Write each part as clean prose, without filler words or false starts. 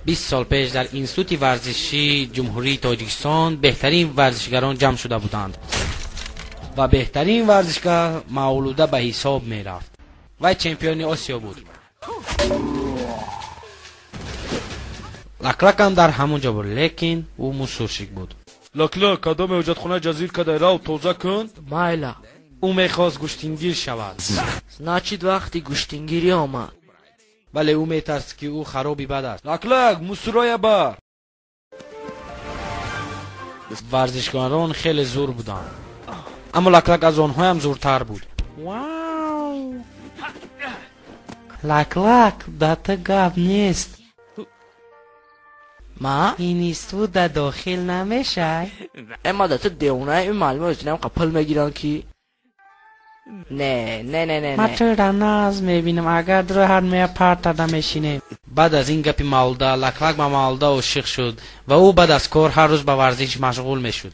20 сол пеш дар Институти варзишии Ҷумҳурии Тоҷикистон беҳтарин варзишгарон ҷамъ шуда буданд ва беҳтарин варзишгар Мавлуда ба ҳисоб мерафт. Вай чемпиони Осиё буд. Лаклакам дар ҳамон ҷо буд, лекин ӯ мусуршик буд. Лаклак, кадоме ҳоҷатхонаи ҷазир кадай, рав тоза кун. Майла. Ӯ мехост гӯштингир шавад. Значит, вақти гӯштингирӣ омад. Вале ӯ метарсид, ки ӯ хароби бад аст. Лаклак, мусуроя бар. Варзишгарон хеле зур буданд, аммо Лаклак аз онҳоям зуртар буд. Вау! Лаклак, да ту гап нест. Ма? Институт да дохил намешай? Э, ма да ту девонаи, ин маълумо ҳозирам қа пул мегиранд ки. Не, не, не, не, Ма тура наз мебинам, агар дуро ҳар мея партада мешинем. Баъд аз ин гапи Мавлуда, Лаклак ба Мавлуда ошиқ шуд ва ӯ баъд аз кор ҳар рӯз ба варзиш машғул мешуд.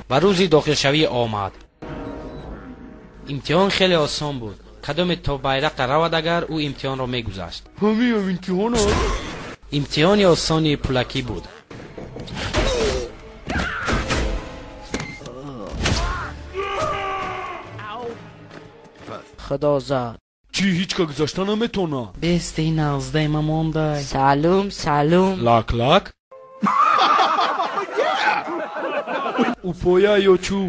Ва рӯзи дохилшавӣ омад. Имтиҳон хеле осон буд. Кадоме то байрақа равад, агар ӯ имтиҳонро мегузашт. Ҳамиам имтиҳон аст? Имтиҳони осони пулакӣ буд. Худо зад. Чӣ, ҳеҷ ка гузашта наметавонад? Бести наздаи ма мондай. Салом, салом. Лаклак? Ӯ поя ё чӯ?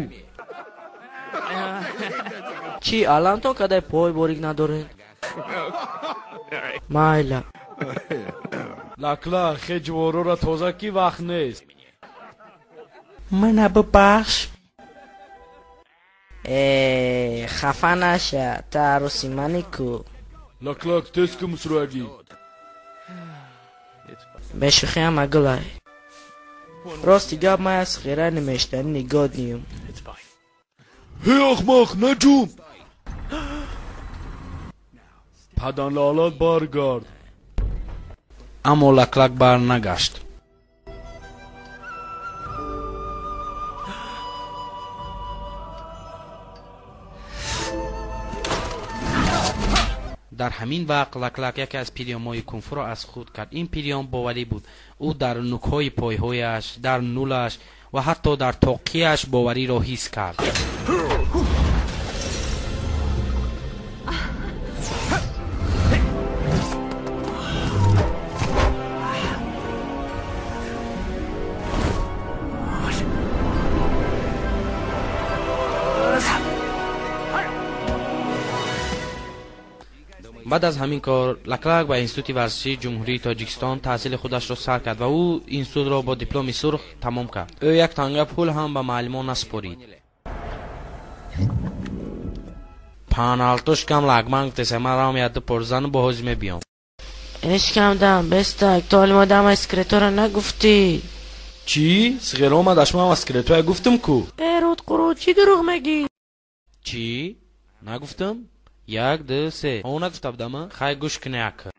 Чӣ, аламтон кадай пой борик надоред? Майла. Лаклак, хе ҷуворора тоза ки вақт нест. Мана бибахш. Э, хафа наша, ту арӯси мани ку. Лаклак, тез ку мусуроягӣ. Бешӯхиам агулай. Рости гап, ман аз хира немештани нигоҳ ниюм. Ҳе, ахмақ, наҷум! Паданлаълат баргард. Аммо Лаклак барнагашт. Дар ҳамин вақт Лаклак яке аз приёмҳои кунфуро аз худ кард. Ин приём боварӣ буд. Ӯ дар нукҳои пойҳояш, дар нулаш ва ҳатто дар тоқияш бовариро ҳис кард. Баъд аз ҳамин кор Лаклак ба Институти варзишии Ҷумҳурии Тоҷикистон таҳсили худашро сар кард ва ӯ институтро бо дипломи сурх тамом кард. Ӯ як танга пул ҳам ба муаллимон насупорид. Паҳналтушкам лагман гуфтеса, ман равам яду порзану бо ҳози мебиём. Ишкамдам, бестак, ту ҳоли мо дама скретора нагуфтӣ. Чӣ? Сиғер омадаш, ман ама скретоя гуфтам ку? Э, рудқурут, чӣ дурӯғ мегӣ? Чӣ? Нагуфтам? Як, ду, се. О, нагуфта будама? Хай, гӯш куне, ака.